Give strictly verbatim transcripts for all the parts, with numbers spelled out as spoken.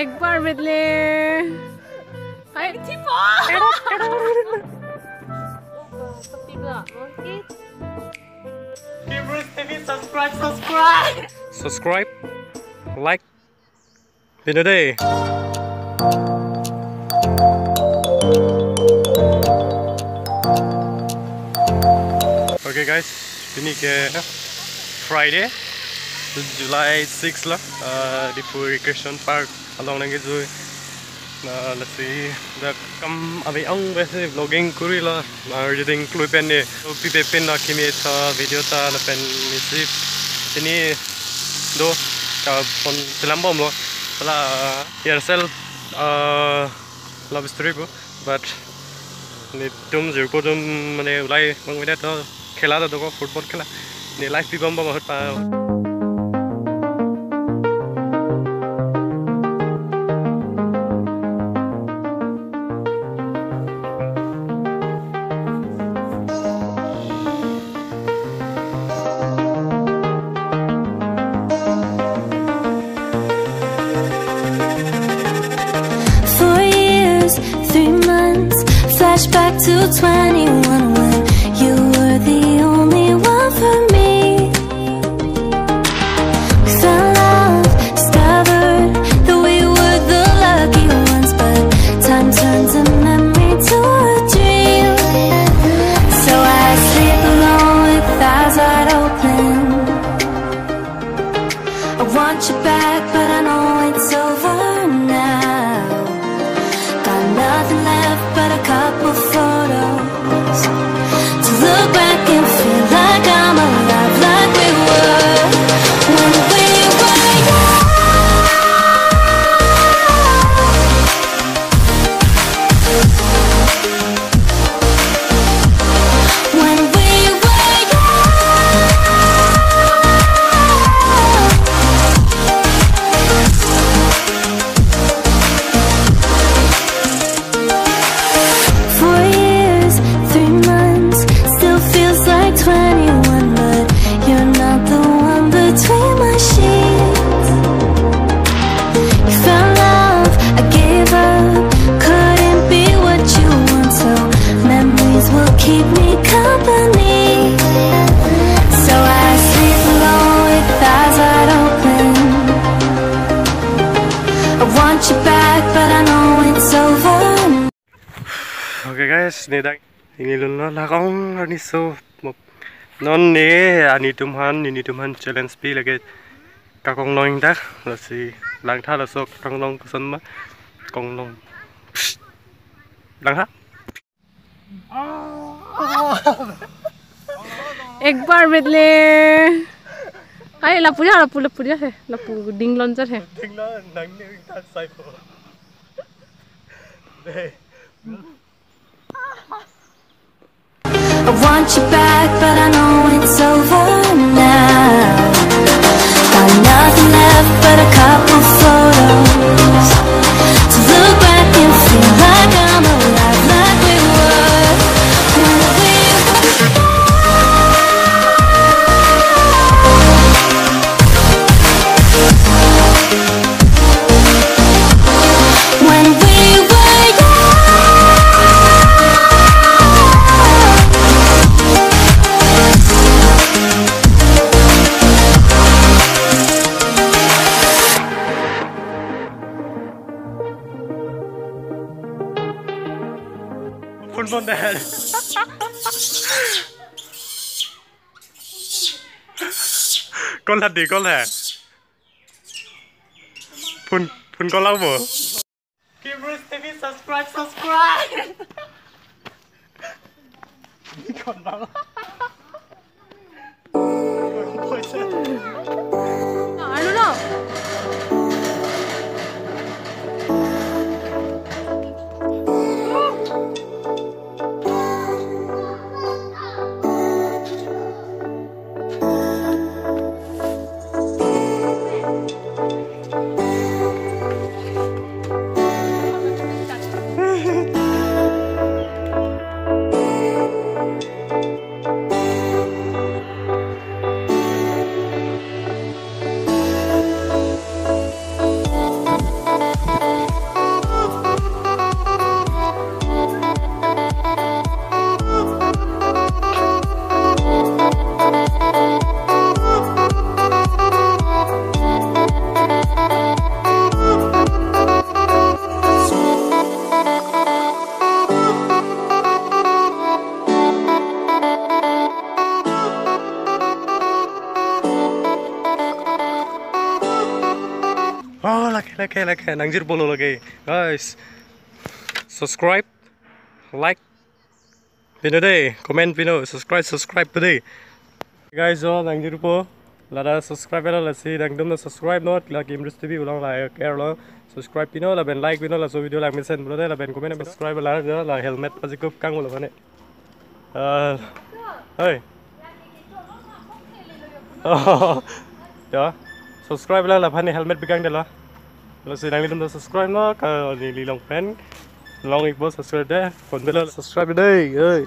एक बार बदले। Hai. Tipo. Gabriel T V, subscribe, subscribe. Subscribe, like, pin dei. Okay guys, pini ke Friday, July six lo, uh, Diphu Recreation Park along nangkejui. Na lasi dak kam abi ang besi vlogging kuri lo. Na reading klui pen ne. So pipe pen na kimi ta video ta lapen misi pini do ka pon selam bom lo. Pala Aircel, uh, love story ko. But netum jirpo atum mane ulai bang medet to khela do ko, football khela. Ne live pi bom bom ahut pa. Four years, three months, flashback to twenty-one when you were the only one for me. We fell in love, discovered that we were the lucky ones, but time turns a memory to a dream. So I sleep alone with eyes wide open. I want you back, but I know it's over now. Got nothing left but a couple photos to look back and feel like I'm alive, like we were when we were young. When we were young. Four years, three months, still feels like twenty-one, but you're not the one between my sheets. You found love, I gave up. Couldn't be what you want, so memories will keep me company. So I sleep alone with eyes wide open. I want you back, but I know it's over. Okay guys, ne dak inglun lo, lakong arni so. Non ne arni atum aphan, nini atum aphan challenge pi lake kakong long dak, lasi langtha laso kakong long koson ma, kakong long. Langtha. एक बार बदले। Ai, lapu ja, lapu, lapu ja he, lapu ding lon ja he. Ding lon, nang ne ta sai po. I want you back, but I know it's over now. Got nothing left but a couple photos to look back and feel like I'm alive, like we were when we were young. When we were young. Phone, phone deh. Call tha dei, call tha. Phone, phone call lagbo. Gabriel T V, subscribe, subscribe. Call lang. Ano na? Oh, lake, lake, lake. Nangjirpo lo lake. Guys, subscribe, like, pino dei, comment pino, subscribe, subscribe pino dei. Guys, jo, nangjirpo. Lata subscribe lo, lasi nangtum ta subscribe non, la Kimrus T V along la, share lo, subscribe pino, lapen like pino, laso video langmesen pulote, lapen comment, subscribe la, jo, la helmet pajikup kang lo aphan ne. Ah, hoi. Oh, ya. Subscribe la, la aphan ne helmet pikangdetlo. Lasi nanglitum ta subscribe non, ka neli long pen. Long-ikpo subscribe dei. Phone pe lo subscribe dei. Hoi.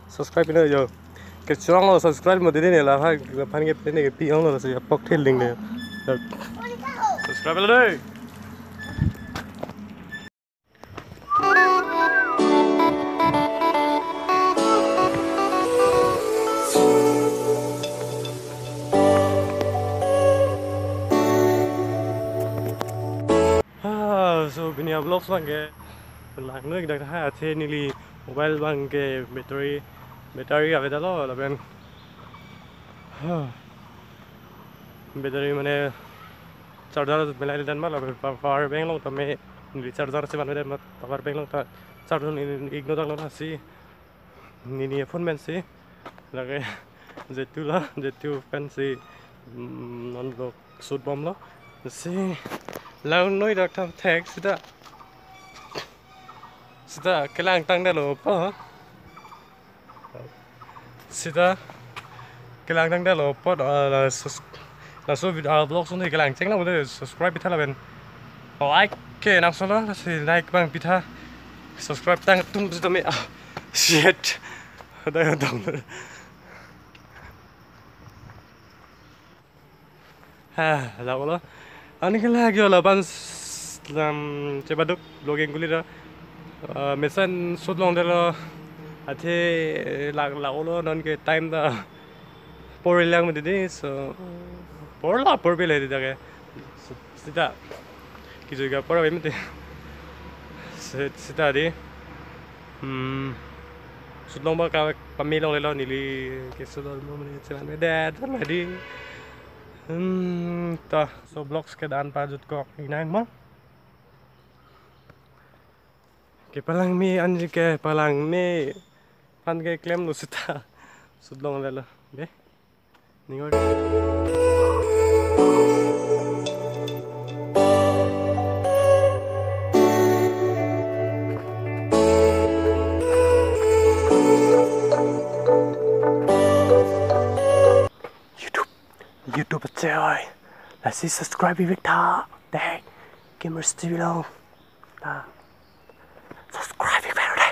Subscribe pino jo. Kechorong lo subscribe mo dei ne la aphan, la aphan ke pine ke pi-ong lo si apok thil ding ne. Subscribe lo dei. Ah, so pini a-vlogs abang ke lang noi dak ha, athe neli mobile abang ke battery, battery avedetlo lapen, ha, battery mane charger melai dan ma lapen pa-, power bank along tame neli charger si vanvedet ma power bank along ta charge ni ignore dak lo na si. Neli phone pen si lake Jetu lo, Jetu pen si, mm, non vlog shoot bomlo. Si lang noi dak tham thek seta, seta kelang tangdetlo po. Seta kelang tangdetlo po, ah, la sus-, laso vid-, ah, vlog soni kelang cheng na bole subscribe pitha lapen like ke nang solo, si like abang pitha, subscribe tangtum seta me, ah, shit. Ada yang dong. Ha, la-olo. Ani ke lagi la ban s-, lam, chebaduk vlogging kuli ta. Ah, mesen shoot longdetlo. Athe la, la-olo non ke time ta por lang mati dei, so por la por bile dei dak ke. So, seta. Kejui ke por bile mati. Se-, seta dei. Hmm. Shoot long ba ka pame longlelo neli ke shoot long mo mane chevan me dad la dei. Hmm, ta, so vlogs ke dan pajut kok inang ma. Kepalangme anji kepalangme aphan ke klemlo seta. Shoot longlelo. Be. Ningor. YouTube, YouTube che oi. Lasi subscribe ivek tha. Dei, Kimrus T V along. Ta. Subscribe ivek tha.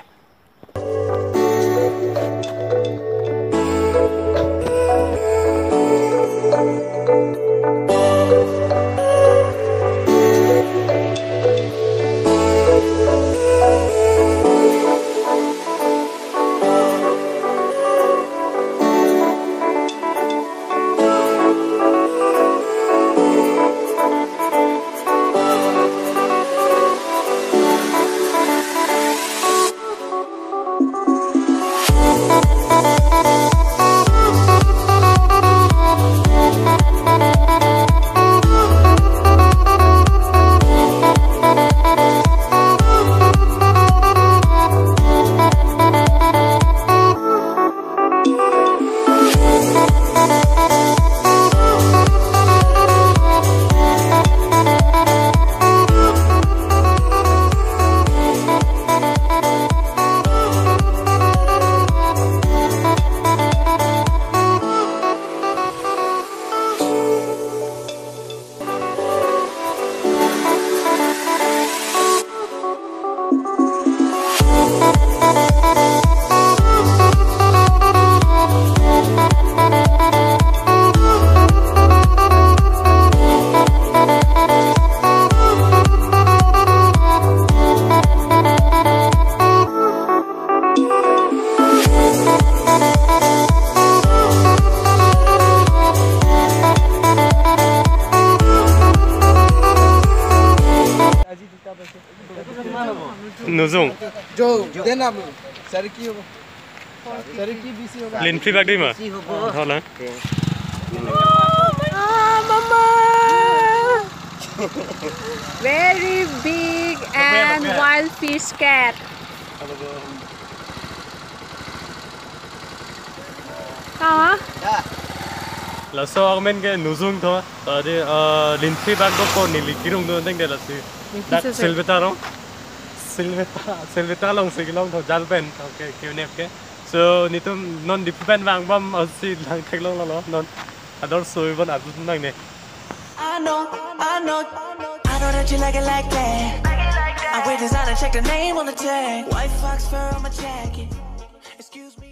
Nujung. Jo, den namu. Sari ki hobo? Sari ki bisi hobo? Linphi bak dei ma? Bisi hobo. Hola. Ah, mama. Very big and wild fish cat. Kama? Laso amen ke nujung tho. Tadi, eh, linthi bak do ko neli kirung do deng de lasi. Linthi dak sese. Silveta rong. Silveta, Silveta alongsi kelong tho jal pen. Okay, kiunep ke. So, netum non Diphu pen vangbom asi lang theklonglo non. Ador soi bon adut nang ne. I know, I know, I know that you like it like that. I wear designer, check the name on the tag. White fox fur on my jacket. Excuse me.